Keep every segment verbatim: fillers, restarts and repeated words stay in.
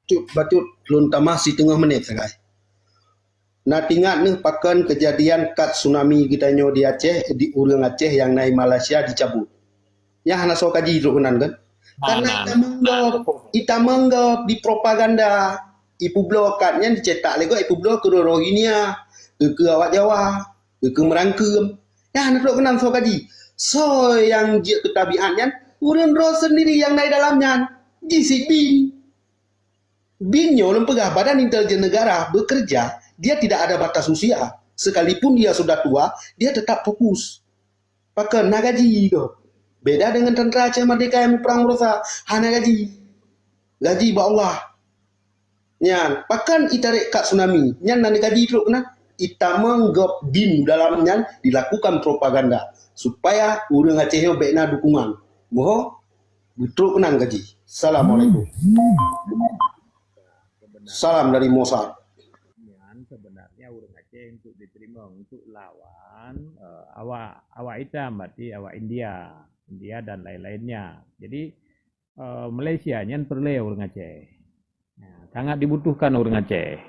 Bacut, bacut, lôn tamah siteungoh menit sagai. Na teuingat neuh pakon keujadian kad tsunami geutanyoe di Aceh, di ureuëng Aceh nyang na i Malaysia dicabut. Nyan hana soe kaji trok keunan kan? Karena itamong gob, itamong gob di propaganda. Ipubloe kad nyan dicetak lé gob, ipubloe keu Rohingya, keu, keu awak Jawa, keu, keu meurangkeum. Nyan hana trok keunan soe kaji. Soe nyang jeuet keu tabiat nyan, ureuëng droe sendiri nyang na i dalam nyan. Jih si bin. Bin nyoe lôn peugah, Badan Intelijen Negara bekerja, dia tidak ada batas usia. Sekalipun dia sudah tua, dia tetap fokus. Pakon na gaji tu. Beda dengan tentara Aceh Merdeka yang perang merosa, hana gaji. Gaji bak Allah. Nyan, pakon itarek kad tsunami, nyan na gaji trok keunan. Itamong gob bin dalam nyan dilakukan propaganda supaya ureuëng Aceh nyoe bék na dukungan. Moho, beutrok keunan gaji. Assalamualaikum. Salam dari Mossad. Nyan sebenarnya ureuëng Aceh untuk diterima, untuk lawan, eh, awak, awak itam, berarti awak India. India dan lain-lainnya. Jadi, eh, Malaysia nyan peureulée ureuëng Aceh. Ya, sangat dibutuhkan ureuëng Aceh.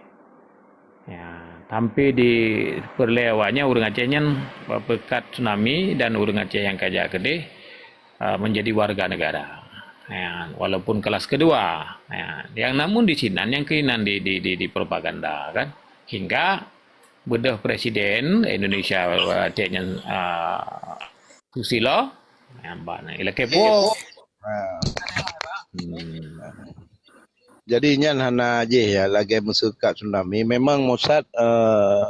Ya, sampai di peureulée awaknyan ureuëng Aceh nyan, eh, peukat tsunami dan ureuëng Aceh nyang ka jak keudeh, eh, menjadi warga negara. Ya, walaupun kelas kedua. Ya, yang namun di sinan nyang keunan di, di, di, dipropaganda kan. Hingga beudôh presiden Indonesia, eh, Aceh nyan, eh, Susilo. Ya, bak ilakée po. Ha. Hmm. Jadi nyan hana jih ya lagée meuseukat tsunami. Memang Mossad, eh,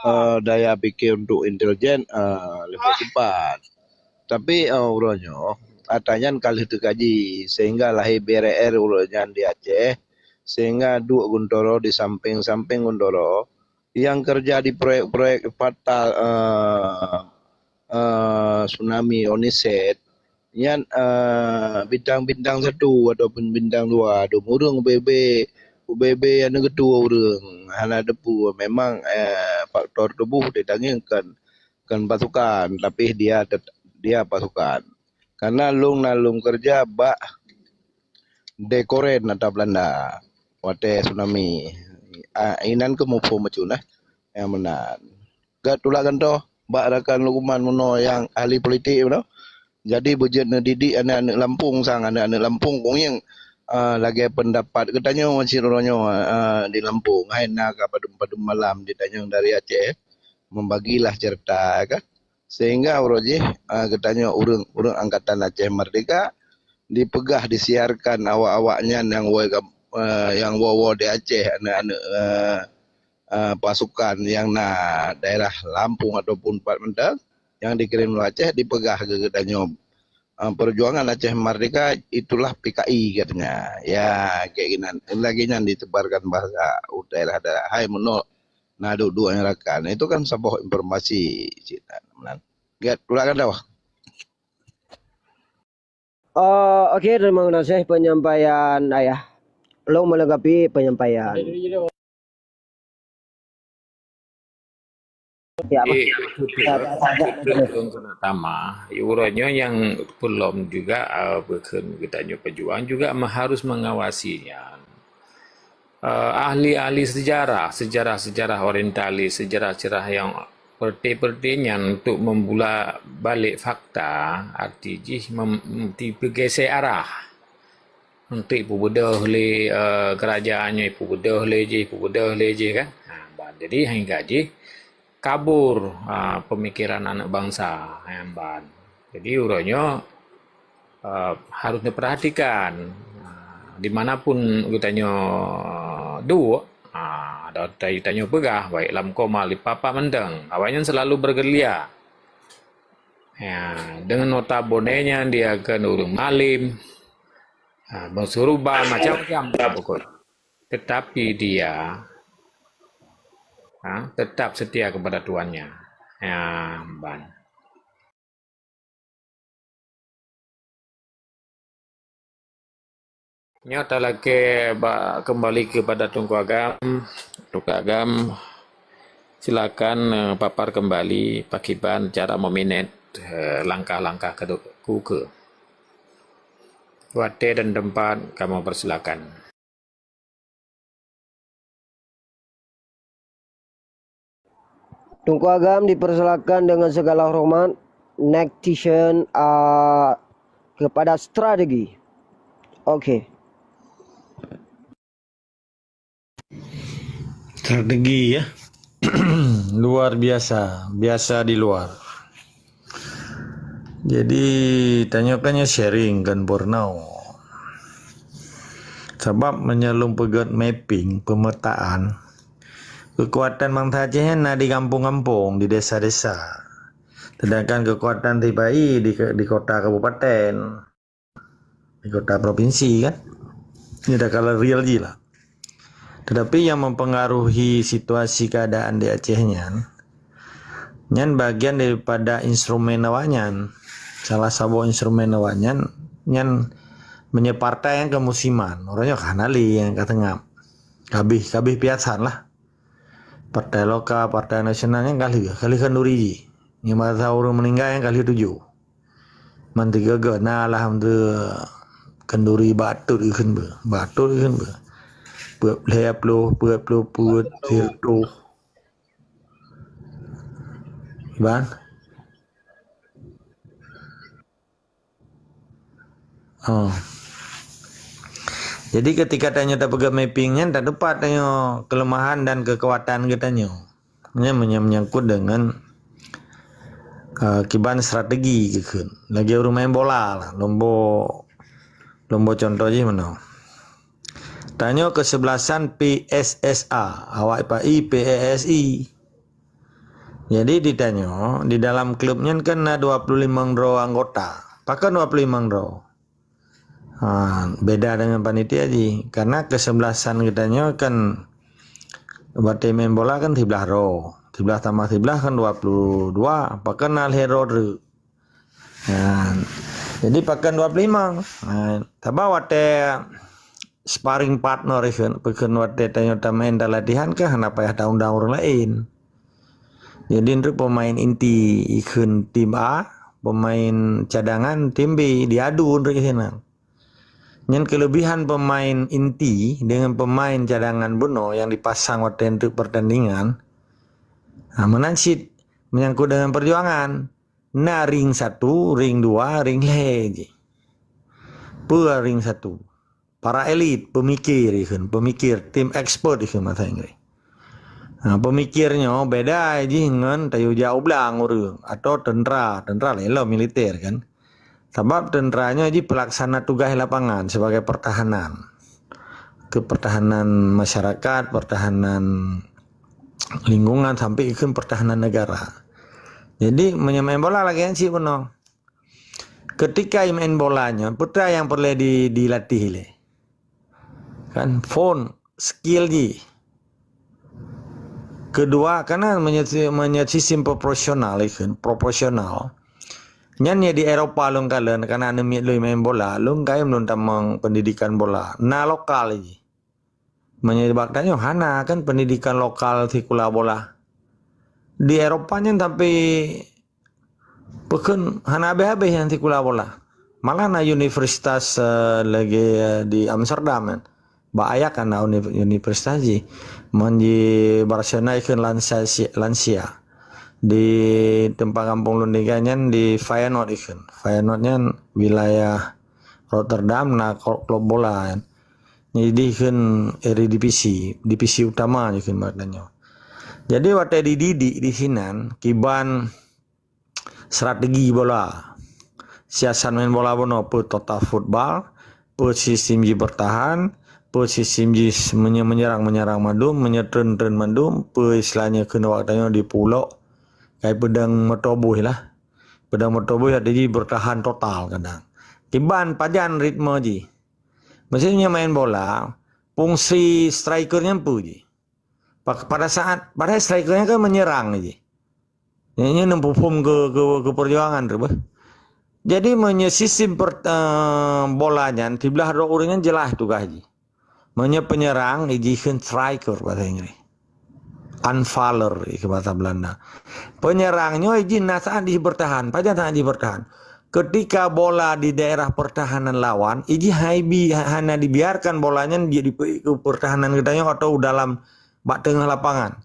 eh, daya pikir untuk intelijen, eh, leubeh cepat. Tapi, eh, uroe nyoe, ata nyan ka lheueh teukaji sehingga lahé B R R uroe nyan di Aceh, sehingga duek Guntoro di samping-samping Guntoro yang kerja di proyek-proyek fatal, eh, eh, tsunami Onisat, nyan, eh, bintang-bintang satu ataupun bintang dua, dum ureuëng ubé-ubé, ubé-ubé nyang neugeutua ureuëng, hana teupeu. Memang, eh, faktor tuboh ditangieng kon, kon pasukan, tapi dia tet-, dia pasukan. Karena lôn na lôn keureuja bak dekoren ata Belanda. Watée tsunami. Ah, inan keuh muphom bacut nah. Nyang meunan. Gat tulak gantoh bak rakan Lukman meunoe nyang ahli politik meunoe. Jadi beujeuet neudidik aneuëk-aneuëk Lampung sang aneuëk-aneuëk Lampung kong nyang, ah, lagée pendapat geutanyoe cit uroe nyoe, ah, di Lampung. Hai na ka padum-padum malam ditanyong dari Aceh membagilah cerita kan. Sehingga uroe jih, ah, geutanyoe ureuëng, ureuëng Angkatan Aceh Merdeka dipeugah disiarkan awak-awak nyan nyang woe gam-, eh, nyang woe-woe di Aceh, aneuëk-aneuëk, eh, eh, pasukan nyang na daerah Lampung ataupun pat mantong nyang dikirém lé Aceh dipeugah keu geutanyoe, eh, perjuangan Aceh Merdeka itulah P K I katanya. Ya, kayak ginan. Lagi nyan ditebarkan bahasa u daerah-daerah. Hai meunoe na duek-duek nyang rakan. Itu kan saboh informasi cit na meunan. Gat tulak kan dah. Oh, oke, terima kasih penyampaian Ayah. Long melengkapi penyampaian. Ya, Pak. Eh, aku tu, aku tu, aku tu nak tamah. Ya, uroe nyoe nyang peulom juga, eh, bukon geutanyoe pejuang juga me-, harus mengawasi nyan. Eh, ahli-ahli sejarah, sejarah-sejarah orientalis, sejarah-sejarah yang perti-perti nyan untuk membula balik fakta, arti jih mem-, dipeugeser arah. Untuk ipeubeudôh lé, eh, keurajeuen nyoe, ipeubeudôh lé jih, ipeubeudôh lé jih kan. Ha, ban. Jadi, hingga jih kabur, ha, pemikiran aneuk bansa, ha, ban. Jadi, uroe nyoe, eh, harus diperhatikan. Ha, di mana pun geutanyoe duek, ha, atau ta-, tanyoe peugah, baik lam koma, di papa mantong, awaknyan selalu bergerilya. Ya, dengan notabene-nya dia kan ureuëng malem, ha, meusuruba macam-macam pokok. Tetapi dia, ha, tetap setia kepada tuannya. Ya, ban. Nyoe talakée bak kembali kepada Teungku Agam. Teungku Agam, silakan, eh, papar kembali pakiban cara memanage, eh, langkah-langkah kedu-, kuke. Watée dan tempat kamoe persilakan. Teungku Agam dipersilakan dengan segala hormat. Next question, ah, kepada strategi. Oke. Strategi, ya. Luar biasa, biasa di luar. Jadi, tanyoe kan nyoe sharing kan Borneo. Sabab meunyoe lôn peugét mapping, pemetaan, keukuatan bansa Aceh nyan na di gampông-gampông, di desa-desa. Sedangkan keukuatan sipa-i di, di kota kabupaten, di kota provinsi kan. Nyoe dah kalau real jih lah. Tetapi yang mempengaruhi situasi keadaan di Aceh nyan, nyan bagian daripada instrumen awaknyan. Salah saboh instrumen awaknyan, nyan meunyoe partai nyang kemusiman, uroe nyoe ka hana lé nyang ka seungab. Kabéh, kabéh piasan lah. Partai lokal, partai nasional nyan ka lheueh, ka lheueh khanduri jih. Nyoe masa ureuëng meuninggai nyan ka lheueh tujoh. Man tiga-tiga na lah untuk khanduri bak tot ikheun beu. Bak tot ikheun beu. Peuet lhèe ploh, peuet ploh peuet, sireutoh. Iban? Oh. Jadi ketika tanyoe tapeugah mapping nyan, tateupat tanyoe kelemahan dan kekuatan geutanyoe. Nyan meunyo-, menyangkut dengan, eh, kiban strategi geukheun. Lagèe ureuëng main bola lah, lombo, lombo contoh jih meunoe. Tanyoe keusebelasan P S S A, awak ipa-i P A S I. Jadi ditanyoe, di dalam klub nyan kan na dua puluh limong droe anggota. Pakon dua puluh limong droe? Ha, beda dengan panitia jih. Karena keusebelasan geutanyoe kan, watèe main bola kan siblah droe. Siblah tambah siblah kan dua puluh dua, pakon na lhèe droe treuk. Ha, jadi pakon dua puluh limong. Ha, sabab watèe sparring partner ikheun, pakon watèe tanyoe tamain talatihan kan hana payah taundang ureuëng laén. Jadi, untuk pemain inti ikheun tim A, pemain cadangan tim B, diadu untuk ikheun. Nyan kelebihan pemain inti dengan pemain cadangan bunoe nyang dipasang watèe untuk pertandingan. Ha, meunan cit menyangkut dengan perjuangan. Na ring satu, ring dua, ring lhèe jih. Peue ring satu? Para elit, pemikir ikheun, pemikir, tim expert ikheun bahasa Inggris. Ha, pemikir nyoe beda jih ngon tayue jak u blang ureuëng atau tentara, tentara laén lom militer kan. Sabab tentara nyoe jih pelaksana tugas lapangan sebagai pertahanan. Keu pertahanan masyarakat, pertahanan lingkungan sampai ikheun pertahanan negara. Jadi meunyoe main bola lagèe nyan cit bunoe. Ketika main bola nyoe, peue nyang peureulèe di, dilatih lé? Kan phôn, skill jih. Kedua, karena meunyoe, meunyoe sistem proporsional ikheun, proporsional. Nyan ya di Eropa lôn kalon, karena aneuk miet lôn main bola, lôn kayém lôn tamong pendidikan bola. Na lokal jih. Meunyoe bak tanyoe hana kan pendidikan lokal sikula bola. Di Eropa nyan tapi pakon hana habéh-habéh nyang sikula bola. Malah na universitas, eh, lagèe di Amsterdam kan. Bak Ajax kan na uni-, universitas jih. Mon di Barcelona ikheun Lansia, Lansia. Di teumpat gampông lôn tinggai nyan di Feyenoord ikheun. Feyenoord nyan wilayah Rotterdam na klo-, klub bola kan. Jadi kheun Eredivisie, divisi utama jih kheun bak tanyoe. Jadi watèe dididik di sinan, kiban strategi bola. Siasat main bola bunoe, peue total football, peue sistem jih bertahan, peue sistem jih menye-, menyerang, menyerang mandum, meunyoe treun, treun mandum, peue istilahnya kheun awak tanyoe di pulok, kai peudong moto boh lah. Peudong moto boh jadi bertahan total kadang. Kiban pajan ritme jih. Maksudnya main bola, fungsi striker nyan peue jih? Pa-, pada saat, padahai striker nyan kan menyerang jih. Nyan, nyan neupeuphom keu, keu, keu perjuangan tu beuh. Jadi meunyoe sistem per-, eh, bola nyan, siblah droe ureuëng nyan jeulaih tugaih jih. Meunyoe penyerang, ijih kheun striker bahasa Inggris. Aanvaller, ikheun bahasa Belanda. Penyerang nyoe ijih na saat jih bertahan, pajan saat jih bertahan. Ketika bola di daerah pertahanan lawan, ijih haibi, ha-, hana dibiarkan bola nyan di, di pe-, ke pertahanan geutanyoe atau dalam bak teungoh lapangan.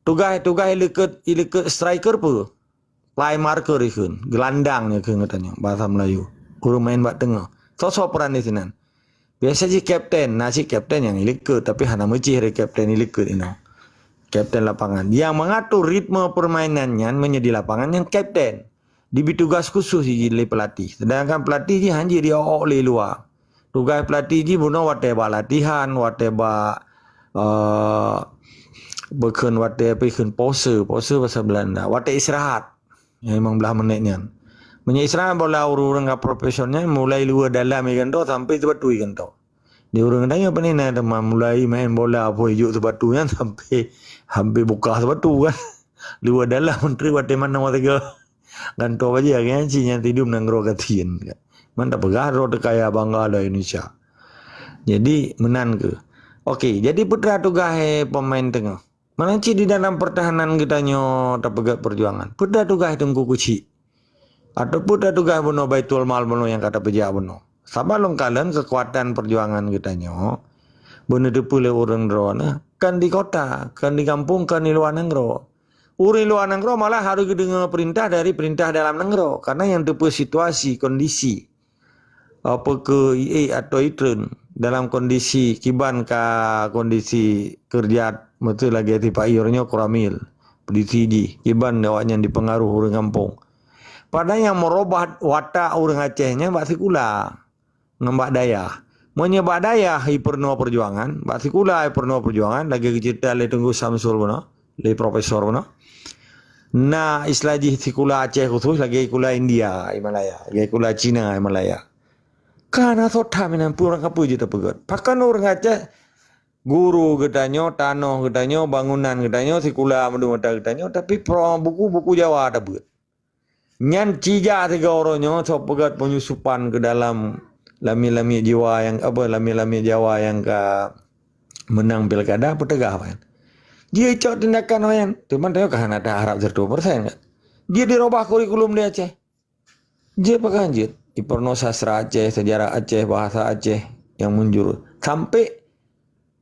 Tugaih-tugaih ilikeut, ilikeut striker peue? Playmaker ikheun, gelandang nyoe kheun geutanyoe, bahasa Melayu. Ureuëng main bak teungoh. Soe-soe peran di sinan? Biasa jih kapten, na cit kapten nyang ilikeut, tapi hana meucih dari kapten ilikeut inoe. Kapten lapangan. Yang mengatur ritme permainan nyan meunyoe di lapangan nyan kapten. Dibri tugas khusus jih lé pelatih. Sedangkan pelatih jih hana jih diok-ok lé luwa. Tugaih pelatih jih bunoe watée bak latihan, watée bak, eh, bukon watée apa ikheun, pause, pause bahasa Belanda. Watée istirahat. Nyang limong blaih menit nyan. Meunyoe Israel bola ureuëng-ureuëng ka profesional, mulai luwa dalam iganto sampai teubatu iganto. Di ureuëng tanyoe pane na teuma mulai main bola pun ijuk teubatu nyan sampai, sampai buka teubatu kan. Luwa dalam menteri watée mana watée ga. Ganto baja kan si nyan tidum nanggroe katin. Man tapeugah droe teukaya bangga lé Indonesia. Jadi meunan ke. Okey, jadi peue teuma tugaih pemain teungoh. Meunan cit di dalam pertahanan geutanyoe tapeugét perjuangan. Peue teuma tugaih Teungku Keuchik? Atawa peue teuma tugaih bunoe Baitul Mal bunoe nyang ka tapeujak bunoe? Saban lôn kalon keukuatan perjuangan geutanyoe, bunoe teupeu lé ureuëng droeneuh, kan di kota, kan di gampông, kan di luwa nanggroe. Ureuëng luwa nanggroe malah harôh geudeungoe peurintah dari peurintah dalam nanggroe, karena nyang teupeu situasi, kondisi. Apa keu ié atau itreun dalam kondisi kiban ka kondisi keureuja meuseu lagée sipa ié nyoe kuramil, peudisi jih, kiban awaknyan dipeungaruh ureuëng gampông. Padahai nyang meurubah watak ureuëng Aceh nyan bak sikula ngon bak dayah. Meunyoe bak dayah ipeurunoe perjuangan, bak sikula ipeurunoe perjuangan, lagée geuceurita lé Teungku Samsul bunoe, lé profesor bunoe. Na istilah jih sikula Aceh khusus lagée sikula India Himalaya, lagée sikula Cina Himalaya. Ka na soe tham inan peue ureuëng kapeue jeuet tapeugét. Pakon ureuëng Aceh, guru geutanyoe, tanoh geutanyoe, bangunan geutanyoe, sikula meudua mata geutanyoe, tapi pro-, buku-buku Jawa tabeuet. Nyan cija sigoe uroe nyoe soe peugét penyusupan ke dalam lamiet-lamiet jiwa nyang, apa, lamiet-lamiet Jawa nyang ka meunang pilkada, peuteugah awaknyan. Jicok tindakan awaknyan, cuman tanyoe ka hana taharab seratus persen kan. Jih dirubah kurikulum di Aceh. Jih pakon jeuet, ipeurunoe sastra Aceh, sejarah Aceh, bahasa Aceh nyang munjur. Sampai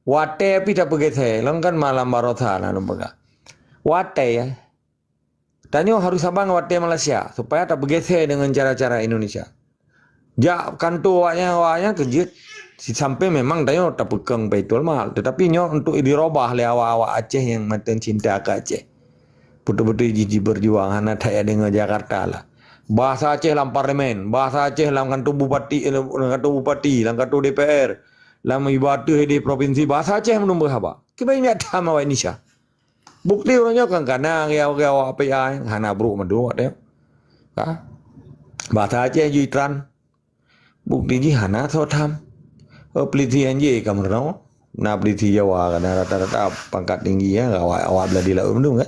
watée pih tapeugét hai, lôn kan malam baroesa na lôn peugah. Watée ya, tanyoe harôh saban watée Malaysia supaya tapeugét hai deungon cara-cara Indonesia. Jak kanto awaknyan, awaknyan keujeuet. Si sampai memang tanyoe tapeukong Baitul Mal, tetapi nyoe untuk dirubah lé awak-awak Aceh nyang mantong cinta keu Aceh. Beutôi-beutôi jih jiberjuang hana that jak deungoe Jakarta lah. Bahasa Aceh lam parlemen, bahasa Aceh lam kanto bupati, lam kanto bupati, lam kanto D P R, lam ibadah di provinsi, bahasa Aceh meunumpeue haba. Kiban nyata mawai Indonesia. Bukti uroe nyoe kan kana gaya-gaya awak P A hana brok meudua teuh. Ka? Bahasa Aceh jitran. Bukti jih hana soe tham. Oh, peliti anjing ka meurunoe. Na peliti Jawa kan rata-rata pangkat tinggi ya, awak, awak belah di laut mendung kan.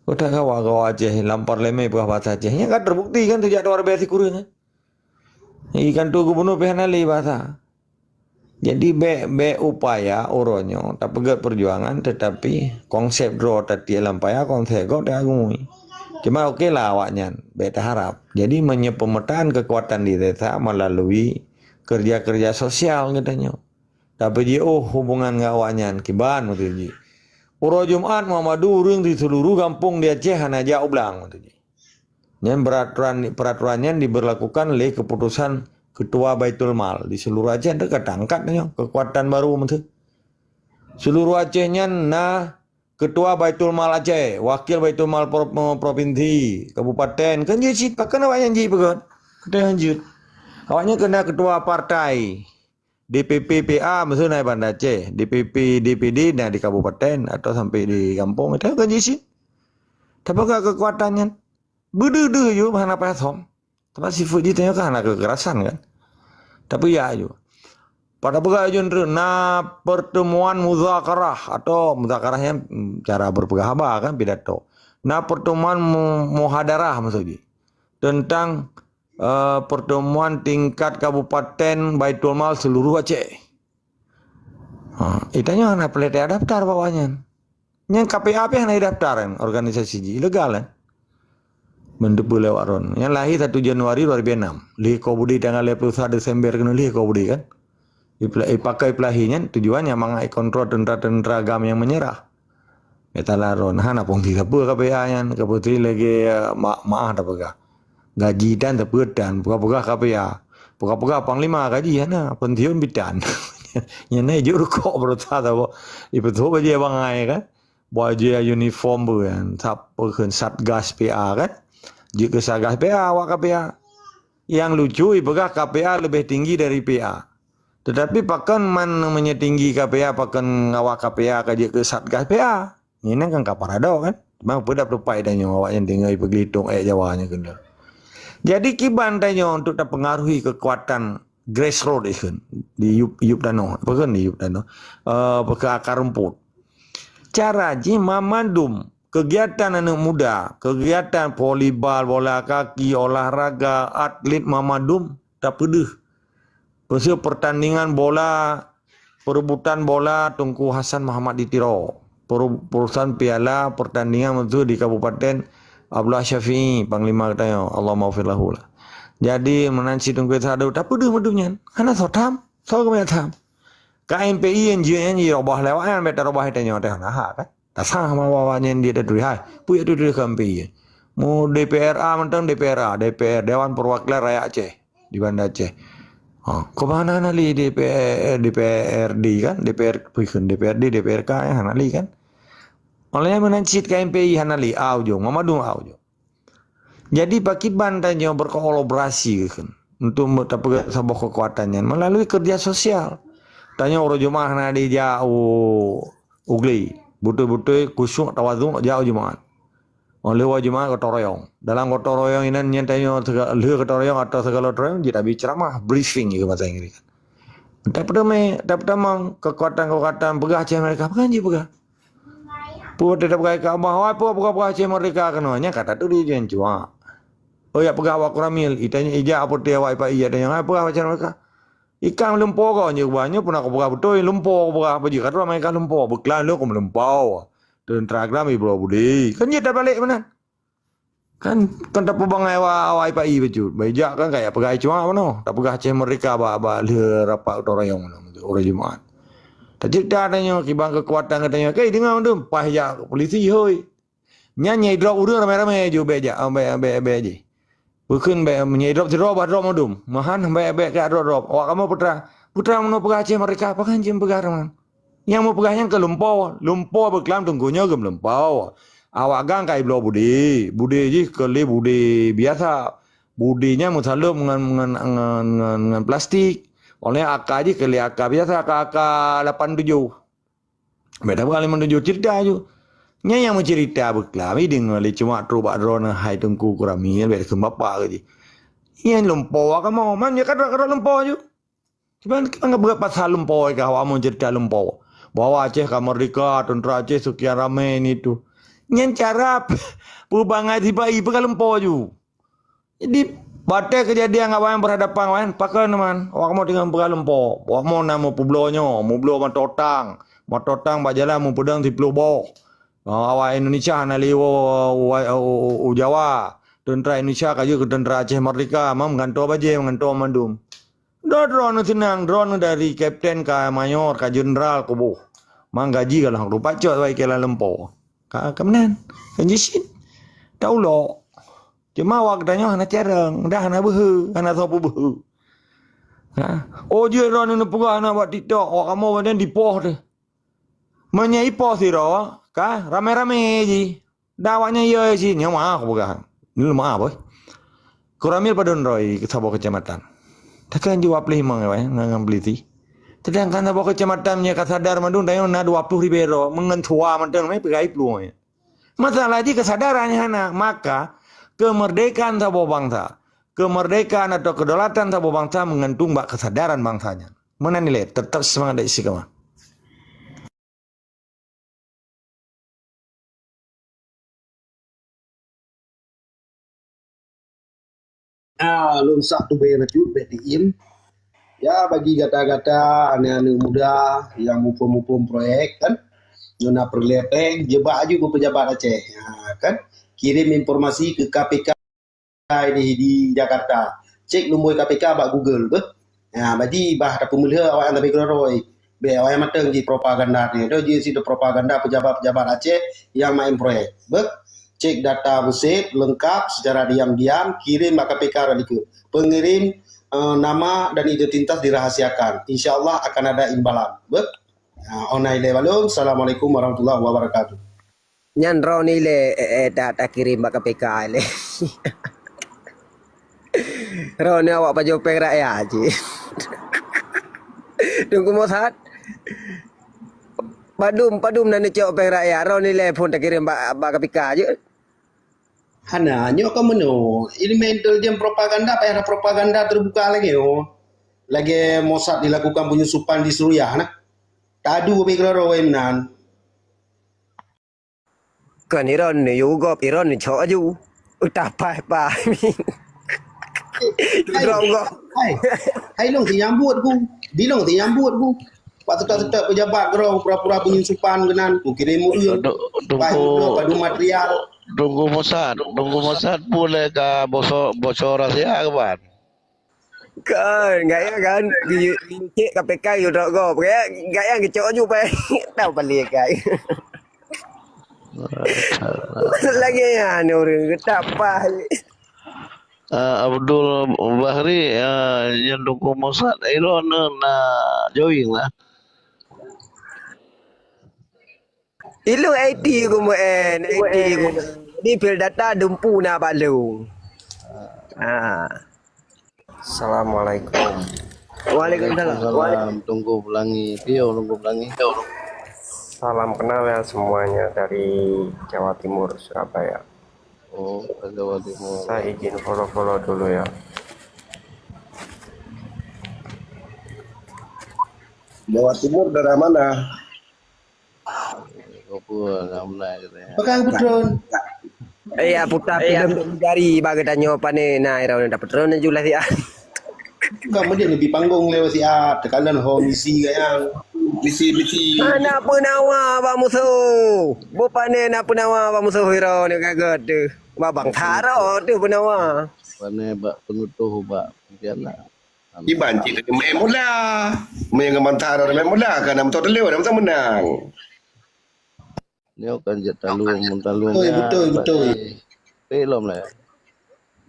Kota kawa kawa Aceh lam parlemen peugah bahasa Aceh. Nyang ka terbukti kan sejak dua ribu sikureueng kan. Ikan tu gubernur pih hana lé bahasa. Jadi bék, bék upaya uroe nyoe tapeugét perjuangan, tetapi konsep droe tatiek lam paya, konsep gob tagui. Cuma oke lah awaknyan, bék taharab. Jadi meunyoe pemetaan kekuatan di desa melalui kerja-kerja sosial geutanyoe. Tapi jiôh hubungan ngon awaknyan kiban meutuji. Uroe Jumat meumadu ureuëng di seluruh gampông di Aceh hana jak u blang meutuji. Nyan peraturan, peraturan nyan diberlakukan lé keputusan Ketua Baitul Mal di seluruh Aceh. Teuka tangkat nyoe kekuatan baru meutu. Seluruh Aceh nyan na Ketua Baitul Mal Aceh, Wakil Baitul Mal pro-, Provinsi, Kabupaten, kan jeuet cit pakon awaknyan jih peugah. Kata hanjeuet. Awaknyan kena ketua partai. D P P P A meusu na Banda Aceh, D P P, D P D na di kabupaten atau sampai di gampông, itu kan jih cit. Tapi ka kekuatan nyan. Beudeuh-deuh ju hana payah som. Tapi sifat jih tanyoe kan hana kekerasan kan. Tapi ya ju. Pada peugah ju na pertemuan muzakarah atau muzakarah nyan, mm, cara berpeugah haba kan pidato. Na pertemuan mu-, muhadarah maksud jih. Tentang eh, pertemuan tingkat kabupaten Baitul Mal seluruh Aceh. Ha, itanyoe hana peureulée daftar bak awaknyan. Nyang K P A pih hana daftar kan, organisasi jih ilegal kan. Meunteupeu lewat ron. Nyang lahé satu Januari dua ribu enam. Lheuh Kobudi tanggal lhèe ploh sa Desember keunoe lheuh Kobudi kan. Ipla-, ipakai peulahé nyan tujuan nyang mangat ikontrol tentara-tentara GAM nyang menyerah. Bèk talaron, hana peungti sapeue K P A nyan, ka peungti lagèe, eh, ma-, maah tapeugah. Gaji tan sapeue tan, peugah-peugah K P A. Peugah-peugah panglima gaji hana, peunsiun pih tan. Nyan na jeuet rukok beurata saboh. Ipeutrok bajèe bangai kan. Bajèe uniform pih kan. Sat-, peue kheun Satgas P A kan. Jeuet keu Satgas P A awak K P A. Nyang lucu ipeugah K P A leubeh tinggi dari P A. Tetapi pakon man meunyo tinggi K P A, pakon awak K P A ka jeuet keu Satgas P A? Nyan kan ka paradok kan? Memang peue dak peutupat tanyoe awak nyan deungoe ipeugeulitong ayat Jawa nyan keunoe. Jadi kiban tanyoe untuk tapeungaruhi keukuatan grassroots ikheun di yup, yup tanoh. Apa kan di yup tanoh? Eh, peue kheun akar rumput. Cara jih mamandum kegiatan aneuk muda, kegiatan volleyball, bola kaki, olahraga, atlet mamandum tapeudeuh. Peue kheun pertandingan bola, perebutan bola Teungku Hasan Muhammad di Tiro. Peru-, perusan piala pertandingan meunteue di Kabupaten Abdullah Syafi'i, Panglima geutanyoe, Allahumma ghfir lahu lah. Jadi, meunan cit Teungku Hasan tapeudeuh mandum nyan. Hana soe tham, soe keumeunyan tham. Ka M P I nyan jeuet nyan jirobah lé awak nyan, bèk tarobah tanyoe teuh hana hak kan. Tasah ma awak nyan di tatuléh hai. Peue tatuléh ka M P I. Mu D P R A mantong D P R A, D P R, Dewan Perwakilan Rakyat Aceh di Banda Aceh. Ha, kok hana, hana lé D P R, D P R D kan, D P R, peue kheun D P R D, D P R K ya, hana lé kan. Oleh meunan cit ka M P I hana lé, a ujong, mamandum a ujong. Jadi, pakriban tanyoe berkolaborasi kheun untuk me-, tapeugah saboh keukuatan nyan melalui kerja sosial. Tanyoe uroe Jumat hana dijak u, u glé. Beutôi-beutôi khusyuk tawadhu jak u Jumat. Óh lheueh u Jumat gotong royong. Dalam gotong royong inan nyan tanyoe sega-, lheueh gotong royong atau segala gotong royong jeuet abi ceramah, briefing keu bahasa Inggris. Tapeutamong, tapeutamong keukuatan-keukuatan peugah Aceh Merdeka, peugah jih peugah. Peue teutab gaya keu Abah, wai peue peugah-peugah Aceh Merdeka keunoe, nyan ka tatuléh di jih cuak. Oh, jak peugah awak Koramil, itanya ija apa teu awak ipa iya tanya, wai peugah Aceh Merdeka. Ikang lumpo kau nyoe, bah nyoe pernah kupeugah beutôi, lumpo kupeugah apa jih, ka droe mereka lumpo, beuklam lôn keu meulumpo. Teuntara klam ibroe budi. Kan jih tabalek meunan. Kan, kan tapeubangai wa-, awai pai bacut. Baijak kan kayak peugah cuak manoe. Tapeugah Aceh Merdeka bak, bak lheueh rapat gotong royong manoe, uroe Jumat. Taceurita tanyoe, kiban keukuatan geutanyoe. Kai, deungoe mandum, paih jak polisi, hôi. Nyan nyai drop ureueng ramé-ramé ju bèk jak, bèk, bèk, bèk jih. Bukon bèk, nyai drop sidroe bah drop mandum. Mahan bèk, bèk keu drop-drop. Awak kamoe peue teuma, peue teuma meunoe peugah Aceh Merdeka, pakon jeuem peugah teuma. Nyang meupeugah nyan keu lumpo, lumpo beuklam teungku nyoe geumeulumpo. Awak gang ka ibloe budi, budi jih keu lé budi biasa. Budi nyan meusaleuem ngon, ngon, ngon, ngon, ngon plastik. Oleh aka jih keu lé aka biasa, aka, aka lapan tujoh. Beda bukan lima tujoh cerita ju. Nyan nyang meucerita beuklam, i deungoe lé cuma trok bak droeneuh hai Teungku Koramil, bèk kheun bapak keu jih. Nyan lumpo kamoe, man nyoe ka droe, ka droe lumpo ju. Kiban, kiban ka beuet pasal lumpo ka awak meucerita lumpo. Bahwa Aceh ka merdeka, tentera Aceh sekian ramai ni tu. Nyan cara peubangai sipa-i peugah lumpo ju. Jadi, watèe keujadian awaknyan berhadapan awaknyan, pakon man, awak kamoe tinggai peugah lumpo. Awak kamoe na meupubloe nyoe, meubloe moto tang. Moto tang bak jalan meupeudong siplôh boh. Ah, awak Indonesia hana lé u, u, u, u, u Jawa. Tentera Indonesia ka jeuet keu tentera Aceh Merdeka, mam gantoe bajèe, gantoe mandum. Droe-droeneuh seunang, droeneuh dari kapten ka mayor, ka jeundral kuboh. Mang gaji ka lheueh rupat cok wai keu lam lumpo. Ka, ka meunan. Kan jih cit. Taulok. Cuma awak geutanyoe hana carông, dah hana beuhe, hana soe peubeuhe. Ha? Oh, jeuet droeneuh neupeugah na bak TikTok, awak kamoe badan dipoh teuh. Meunyoe ipoh sidroe, ka ramé-ramé jih. Dah awaknyan yo jih, nyoe maaf peugah. Nyoe maaf, boh. Koramil padum droe saboh keucamatan. Takkan jua plih mang, eh, ngon, ngon polisi. Sedangkan saboh keucamatan nyoe ka sadar mandum, dan na dua puluh ribèe droe, meungon sua mantong, meh, peugah plueng. Masalah jih keusadaran nyan hana, maka keumeurdekaan saboh bansa, keumeurdekaan atau kedaulatan saboh bansa meugantung bak keusadaran bansa nyan. Meunan ilèe, teutap seumangat dari sikama. Ah, lôn sak tubé bacut bèk diim. Ya, bagi gata-gata aneuk-aneuk muda nyang muphom-muphom proyek kan, nyoe na peureulèe péng, jeubak aju keu pejabat Aceh. Ha, kan? Kirim informasi keu K P K di, di Jakarta. Cek lumbôi K P K bak Google beuh. Ha, bagi bah tapeumeulheueh awaknyan sabe keudroe-droe. Bèk awai mantong jih propaganda nyoe. Nyoe jih situ propaganda pejabat-pejabat Aceh nyang main proyek. Beuh, cek data beusét leungkap secara diam-diam, kirim bak K P K rot likot. Pengirim, eh, nama dan identitas dirahasiakan. Insya Allah akan ada imbalan. Beuh. Ah, online lé balum. Assalamualaikum warahmatullahi wabarakatuh. Nyan droeneuh lé, eh, eh, ta-, takirém bak K P K lé. Droeneuh awak pajoh péng rakyat cit. Teungku Mosat. Padum, padum na neucok péng rakyat, droeneuh lé phon takirém bak, bak K P K cit. Hana, nyoe ka meunoe. Ilmu intelijen propaganda, payah propaganda terbuka lagèe nyoe. Lagèe Mosat dilakukan penyusupan di Suriah nah. Tadu bak keudroe-droe meunan. Kon Iron ni, yue gob Iron ni cok aju. Utak paih-paih. Hai, Drop gob. Hai, hai long sinyambut ku. Bilong sinyambut ku. Pak tetap-tetap pejabat keudroe pura-pura penyusupan keunan. Ku kirim ureueng. Dok, Paih Tunggu, keudroe padu material. Tunggu Mosat, Tunggu Mosat pun lé ka bosok, bosok rahsia ke ban? Kan, gaya kan, cek K P K yue drop gob. Gaya, gaya geucok aju pai. Tahu balik kai. Lagi ya, ni orang getap pai. Ah, Abdul Bahri, ah, yang dukung Mossad, Iron na join lah. Ilung I T ku meu'en, I T ku meu'en. Di pil data dumpu na balung. Ha. Assalamualaikum. Waalaikumsalam. Waalaikumsalam. Tunggu Pelangi. Piye Tunggu Pelangi? Salam kenal ya semuanya dari Jawa Timur, Surabaya. Oh, dari Jawa Timur. Saya izin follow-follow dulu ya. Jawa Timur daerah mana? Apa nama dia? Pekan Petron. Eh, ya, putar filem dek jari bak geutanyoe pane na ira udah Petron dan Julius ya. Bukan dia lebih panggung lewat si A, tekanan ho misi gayang. Misi, misi. Anak penawa bak musuh. Bo pane na penawa bak musuh ira ni kaget tu. Babang Taro tu penawa. Pane bak penutuh bak piala. Iban cit main bola. Main dengan Bang Taro main bola kan nama tu telur nama tu menang. Nyoe kan jeuet talung, mun talung beutôi, nyan beutôi, beutôi. Pih lom lé.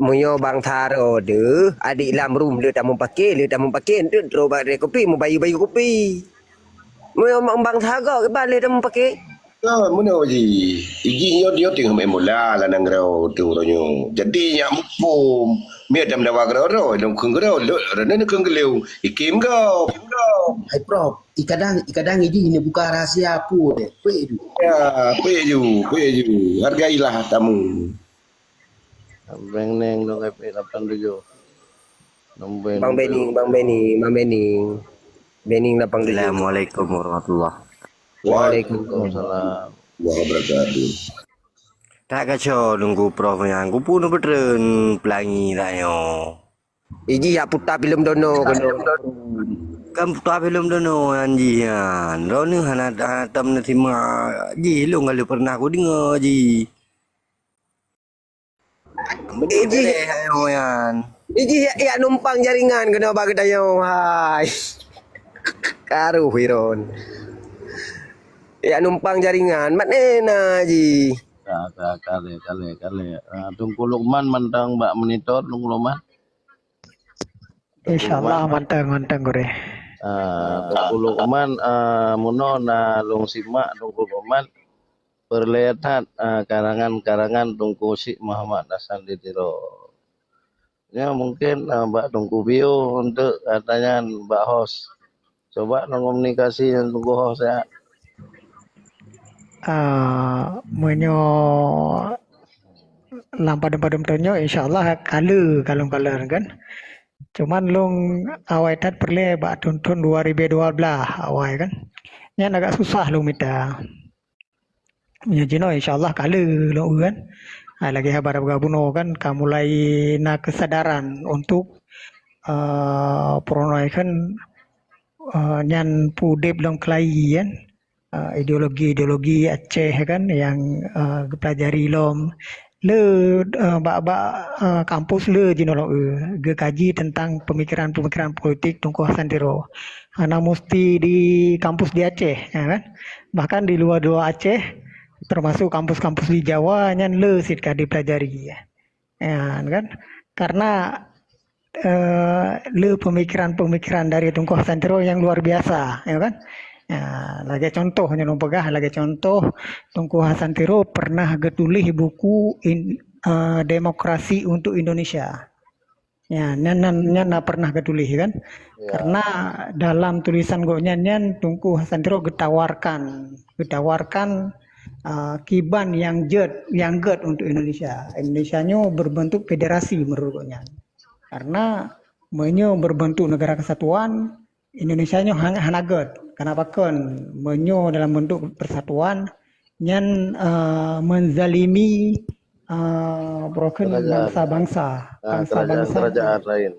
Meunyoe Bang Taro deuh, adik lam rum le tamong paké, le tamong paké, enteuk droe bak ré kupi, meubayeue-bayeue kupi. Meunyoe Bang Taro kiban le tamong paké. Kan meunoe jih. Ijih nyoe dia teuh main bola lah nanggroe tu uroe nyoe. Jadi nyak muphom. Miet dam dawa keudroe-droe, lôn kheun keudroe, lôn, droeneuh kheun keuleueng. Ikem gob. Hai Prof, i kadang, i kadang ijih neubuka rahasia peue deh. Peue ju. Ya, peue ju, peue ju. Hargailah tamu. Beng Neng dong F P lapan tujuh. Nombor Bang Bening, Bang Bening, Bang Bening. Bening lapan tujuh. Assalamualaikum warahmatullah. Waalaikumsalam. Wabarakatuh. Tak kacau nunggu prof nyan. Kupu nu petren pelangi tak nyoe. Iji yak puta filem dono kena. Kan puta filem dono nyan jih nyan. Droeneuh hana, hana tam neusimak. Jih lôn galeh pernah kudeungoe jih. Iji, iji yak, yak numpang jaringan kena bak geutanyoe hai. Karuh Iron. Yak numpang jaringan, mat nena ji. Ka, ka, kale, kale, kale. Ah, Teungku Lukman mantong bak monitor, Teungku Lukman. Insyaallah mantong, mantong gurèe. Ah, Teungku Lukman, ah, munoe na lôn simak Teungku Lukman. Peureulèe that, ah, karangan-karangan Teungku Syik Muhammad Hasan di Tiro. Ya, mungkin, ah, bak Teungku Bio untuk katanya bak host. Coba komunikasi dengan Teungku host ya. Ah, meunyoe lam padum-padum tanyoe, insyaallah kale kalon-kalon kan. Cuman lôn awai that peureulèe bak thôn-thôn dua ribu dua belas awai kan. Nyan agak susah lôn mita. Meunyoe jinoe insyaallah kale lôn kan. Hai lagèe haba geubunoe kan ka mulai na kesadaran untuk, eh, peurunoe kan, eh, nyan peudép lom keulayi kan. Eh, ideologi-ideologi Aceh kan yang, eh, geupelajari lom le, eh, bak, bak, eh, kampus le jinoe lom, eh, geukaji tentang pemikiran-pemikiran politik Teungku Hasan Tiro. hana musti di kampus di Aceh, ya kan? Bahkan di luwa-luwa Aceh, termasuk kampus-kampus di Jawa, nyan le cit ka dipelajari, ya kan? Karena, eee, le pemikiran-pemikiran dari Teungku Hasan Tiro nyang luar biasa, ya kan? Ya, lagèe contoh nyoe lôn peugah, lagèe contoh Teungku Hasan Tiro pernah geutuléh buku in-, eee, Demokrasi untuk Indonesia. Ya, nyan, nyan, nyan na pernah geutuléh kan. Ya. Karena dalam tulisan gobnyan nyan Teungku Hasan Tiro geutawarkan, geutawarkan, ah, kiban nyang jeuet, nyang gèt untuk Indonesia. Indonesia nyoe berbentuk federasi menurut gobnyan. Karena meunyoe berbentuk negara kesatuan, Indonesia nyoe han-, hana gèt. Kenapa kon? Meunyoe dalam bentuk persatuan, nyan, eh, menzalimi, eh, broken bangsa-bangsa, ah, bangsa-bangsa, kerajaan-kerajaan lain.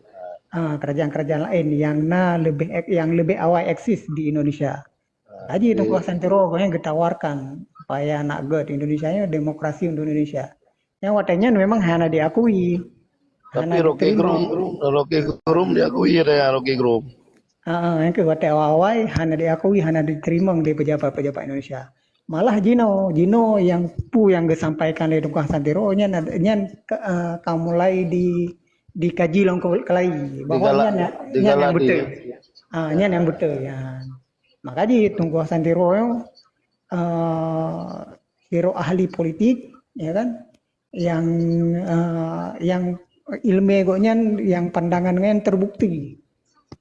Ah, kerajaan-kerajaan lain yang na lebih ek-, yang lebih awai eksis di Indonesia. Ah, jadi Teungku Hasan Tiro gobnyan geutawarkan supaya nak gèt Indonesia nyoe demokrasi untuk Indonesia. Nyang watèe nyan memang hana diakui. Tapi hana Rocky diterima. Gerung, Rocky Gerung diakui, ada yang Rocky Gerung. Ah, ah, nyang keuh watèe awai-awai hana diakui, hana diterima lé pejabat-pejabat Indonesia. Malah jinoe, jinoe nyang peue nyang geusampaikan lé Teungku Hasan Tiro nyan, nyan ka, ah, ka mulai di, dikaji lom ke-, keulai bahwa nyan, nyan nyang beutôi. Ah, nyan nyang beutôi, ya. Maka jih Teungku Hasan Tiro nyoe, eh, sidroe ahli politik, ya kan, yang, eh, yang ileumèe gobnyan, yang pandangan gobnyan terbukti.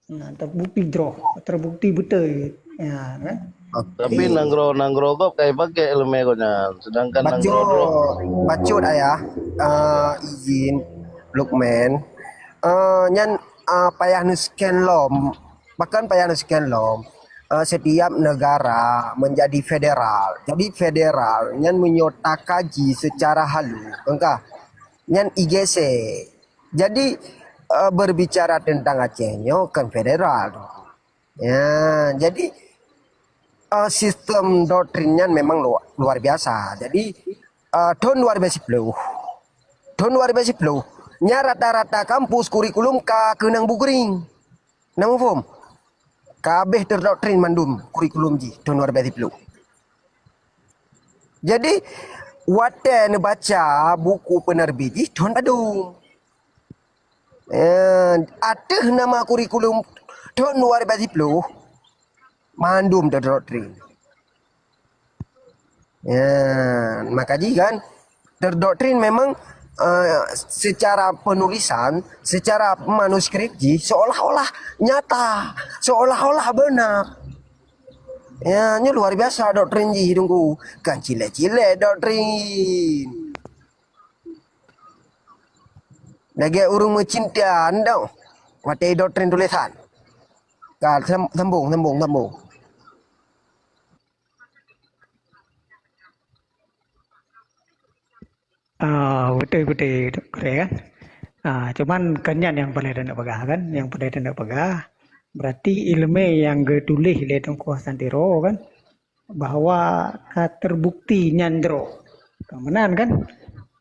Nah, terbukti droe, terbukti beutôi, ya kan. Tapi nanggroe-nanggroe gob ka jipakèk ileumèe gobnyan, sedangkan nanggroe droe. Bacut, bacut, Ayah, eh, izin, Lukman. Eh, nyan, eh, payah neuseukian lom. Bahkan payah neuseukian lom, eh, setiap negara menjadi federal. Jadi federal nyan meunyoe takaji secara halu, engka nyan igesek. Jadi, eh, berbicara tentang Aceh nyoe kon federal. Ya, jadi, eh, sistem doktrin nyan memang luar, luar biasa. Jadi, eh, thon dua ribu sepuluh, thon dua ribu sepuluh, nyan rata-rata kampus kurikulum ka keunong bugring. Na muphom? Ka abéh terdoktrin mandum kurikulum jih thon dua ribu sepuluh. Jadi, watèe neubaca buku penerbit jih thon padum. Eh, ateueh nama kurikulum thon dua ribu sepuluh, mandum terdoktrin. Ya, maka jih kan, terdoktrin memang, eh, secara penulisan, secara manuskrip jih seolah-olah nyata, seolah-olah benar. Ya, nyoe luar biasa doktrin jih, Teungku. Kan cilek-cilek doktrin. Lagèe ureueng meucinta, ndak? Watèe doktrin tulisan. Ka, sam-, sambung, sambung, sambung. Ah, beutôi, beutôi, beutôi kan. Ah, cuman kan nyan nyang paleng teuneuk peugah kan, nyang paleng teuneuk peugah. Berarti ileumèe nyang geutuléh lé Teungku Hasan Tiro kan, bahwa ka terbukti nyan droe. Ka meunan kan?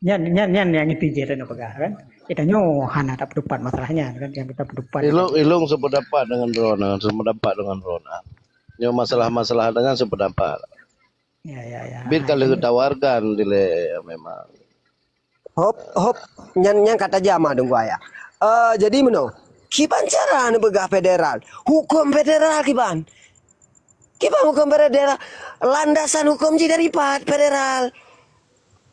Nyan, nyan, nyan nyang itu jih teuneuk peugah kan. Kita nyoe hana tapeutupat masalah nyan kan, nyang kita peutupat. Ilong, ilong sependapat dengan droeneuh, sependapat dengan droeneuh. Nyoe masalah-masalah dengan sependapat. Ya, ya, ya. Bit ka lheueh tawarkan dilèe memang. Hop, hop, nyan, nyan kata jama dong gua ya. Eh, jadi meunoe, kiban cara neupeugah federal? Huköm federal kiban? Kiban huköm federal? Landasan huköm jih dari pat federal?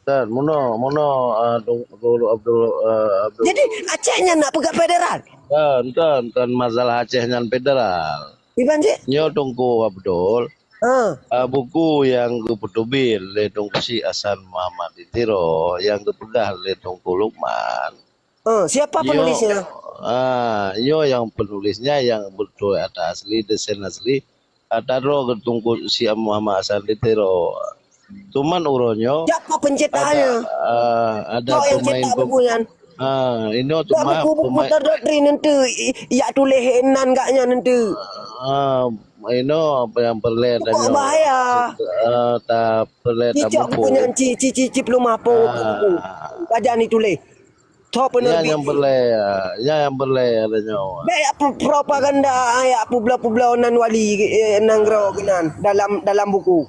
Dan meunoe, meunoe, eh, Abdul, Abdul, eh, Abdul. Jadi Aceh nyan nak peugah federal? Kan, kan, kan masalah Aceh nyan federal. Kiban cit? Nyoe Teungku Abdul. Ah. Ah, buku nyang geupeuteubiet lé Teungku Syik Hasan Muhammad di Tiro, nyang geupeugah lé Teungku Lukman. Ah, siapa penulisnya? Ah, nyoe nyang penulisnya nyang beutôi ata asli, desain asli, ata droe Teungku Syik Muhammad Hasan di Tiro. Cuman uroe nyoe siapa penciptanya? Ada, ah, ada pemain pem-, buku nyan? Ah, inoe cuma buku-buku pemain terdoktrin nanti, i-, yak tuléh nan gak nyan nanti. Ah, inoe apa yang perlu tanya? Bahaya. Ah, tak perlu tak buku. Cicok buku nyan, ci, ci, ci, ci, belum apa buku. Ah. Baca ni tuléh. Tho penerbit. Nyan nyang peureulée, nyan nyang peureulée ada nyoe. Bèk yak pro-, propaganda, yak peubloe-peubloe nan wali, eh, nanggroe keunan dalam, dalam buku.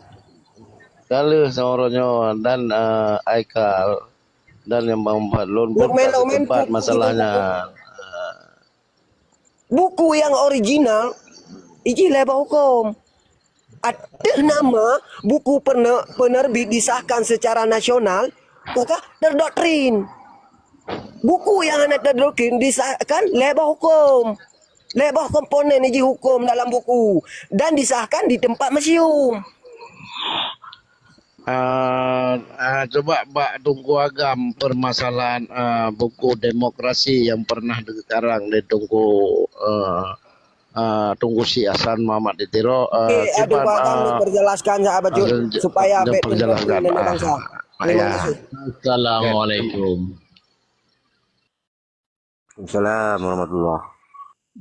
Ka lheueh seumeurunoe dan, eh, Aikal dan nyang bang Fadlon pun Lukman, ka Lukman, tempat pun masalahnya. Buku nyang original, iji lé bak huköm. Ateueh nama buku pene-, penerbit disahkan secara nasional, maka terdoktrin. Buku nyang hana terdoktrin disahkan lé bak huköm. Lé bak komponen iji huköm dalam buku dan disahkan di tempat museum. Ah, ah, cuba bak Teungku Agam permasalahan, ah, buku demokrasi yang pernah dikarang di Teungku, eh, eh, Teungku Syik Hasan Muhammad di Tiro, eh, Okey, aduh, Iban, Bang, eh, perjelaskan sahabat Jun, eh, supaya dia bèk perjelaskan, terjadi ah, bangsa. Terima kasih. Assalamualaikum. Waalaikumsalam warahmatullah.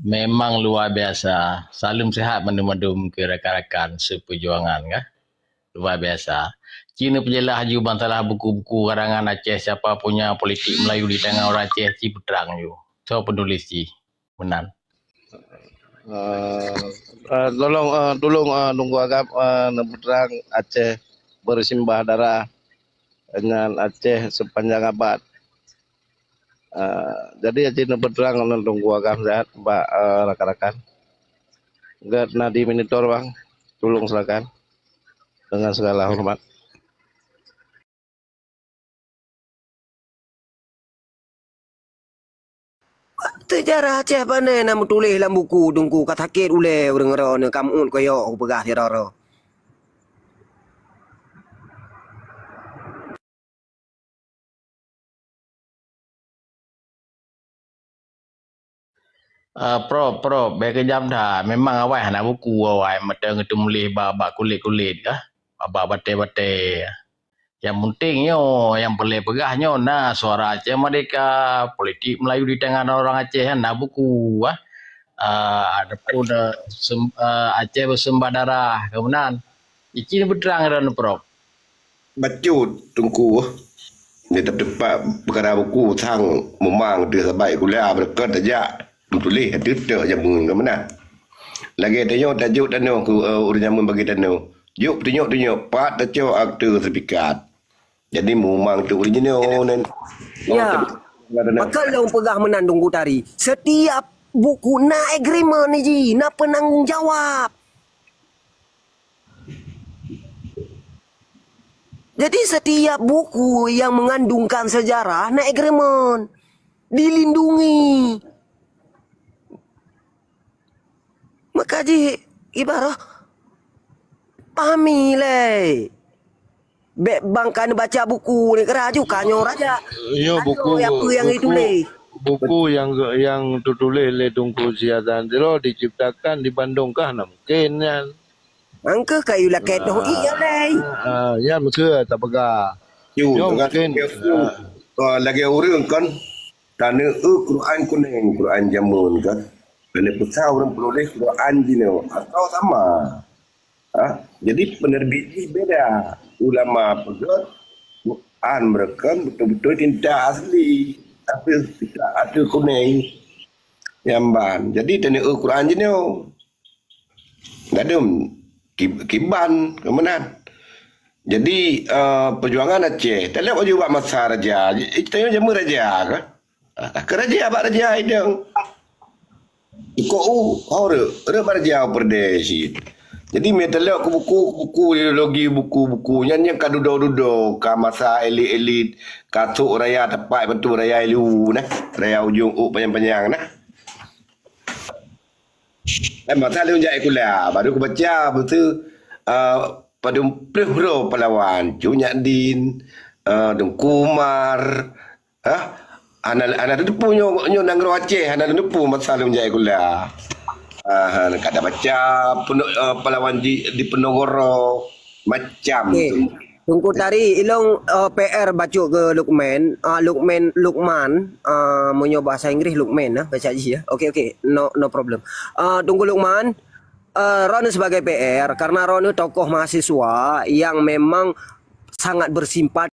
Memang luar biasa. Salam sehat mandum-mandum ke rakan-rakan seperjuangan, kan? Luar biasa. Ci neupeujeulah aju bansalah buku-buku karangan Aceh, siapa punya politik Melayu di tangan orang Aceh, ci peutrang aju. Soe penulis ci? Meunan. Eh, eh, tolong, eh, tulông, eh, Teungku Agam, eh, neupeutrang Aceh bersimbah darah nyan Aceh sepanjang abad. Eh, jadi Aceh neupeutrang ngon Teungku Agam sehat bak, eh, rakan-rakan. Gèt na di monitor, Bang. Tulông silakan. Dengan segala hormat. Sejarah Aceh pane na meutuléh lam buku Teungku, ka sakét ulèe ureueng droeneuh, ka meu'ut kuyok kupeugah sidroe-droe. Ah, Prof, Prof, bèk keujam that. Memang awai hana buku awai, meuteung teumuléh bak, bak kulét-kulét kah? Bak batèe-batèe. Nyang penting nyoe, nyang peureulèe peugah nyoe na Suara Aceh Merdeka, Politik Melayu di Tangan Orang Aceh, na buku, ah. Ah, adapun, eh, sem-, eh, Aceh Bersimbah Darah, keu meunan. Ici neupeutrang droeneuh, Prof. Bacut, Teungku. Di teumpat peukara buku sang mumang teuh sabai kuliah beureukat tajak meutuléh ateueh tok jameun keu meunan. Lagèe tanyoe tajok tanoh keu, eh, ureueng jameun bagi tanoh. Jok peutunyok-tunyok pat tacok akte sertifikat. Jadi mumang tu original nan. Ya. Maka lôn peugah meunan Teungku Tari. Setiap buku na agreement ji, na penanggung jawab. Jadi, setiap buku yang mengandungkan sejarah na agreement, dilindungi. Maka jih ibarat pahami lé. Bèk bang ka neubaca buku ni, keuraju ka nyoe raja. Nyoe buku, apa yang buku, ditulis. Buku yang, yang ditulis lé Teungku Syik Hasan Tiro diciptakan di Bandung kah? Nah, mungkin nyan. Angka kayu lakèe toh iya lé. Ah, ah, nyan meukeue tapeugah. Nyoe mungkin, ah, lagèe ureueng kan, taneu Quran kunèng, Quran jameun kan. Taneu peugah ureueng penulis Quran jinoe atau sama. Ha? Jadi penerbit jih beda. Ulama peugah Quran meureukan beutôi-beutôi tinta asli. Tapi tinta ateueh kunèng. Nyang ban. Jadi taneu Quran jinoe. Gadum ki-, kiban keu meunan. Jadi, eh, perjuangan Aceh, taleuek bak masa raja, tanyoe jameun raja kah? Ah, ka raja bak raja idong. Kok u, ho reuek, reuek bak raja perdesi. Jadi, meutalok ke buku, buku ideologi, buku-buku nyan, nyan ka dudoe-dudoe, ka masa elit-elit, ka trok raya tepak batu raya ilu nah, raya ujong uk panyang-panyang nah. Eh, masa lôn jak sikula, baru kubaca buku, eh, padum ploh droe pahlawan, Cut Nyak Dhien, eh, Teungku Umar, hah? Hana, hana teupeu nyoe, nyoe nanggroe Aceh, hana teupeu masa lôn jak sikula. Ah, hana kada baca peno-, eh, pahlawan di, di Penogoro, macam tu. Teungku Tari, ilong, eh, P R bacut keu Lukman, ah, Lukman, Lukman, ah, meunyoe bahasa Inggris Lukman, ah, baca jih, ya. Okey, okey. No, no problem. Ah, Teungku Lukman, eh, droeneuh sebagai P R, karena droeneuh tokoh mahasiswa yang memang sangat bersimpati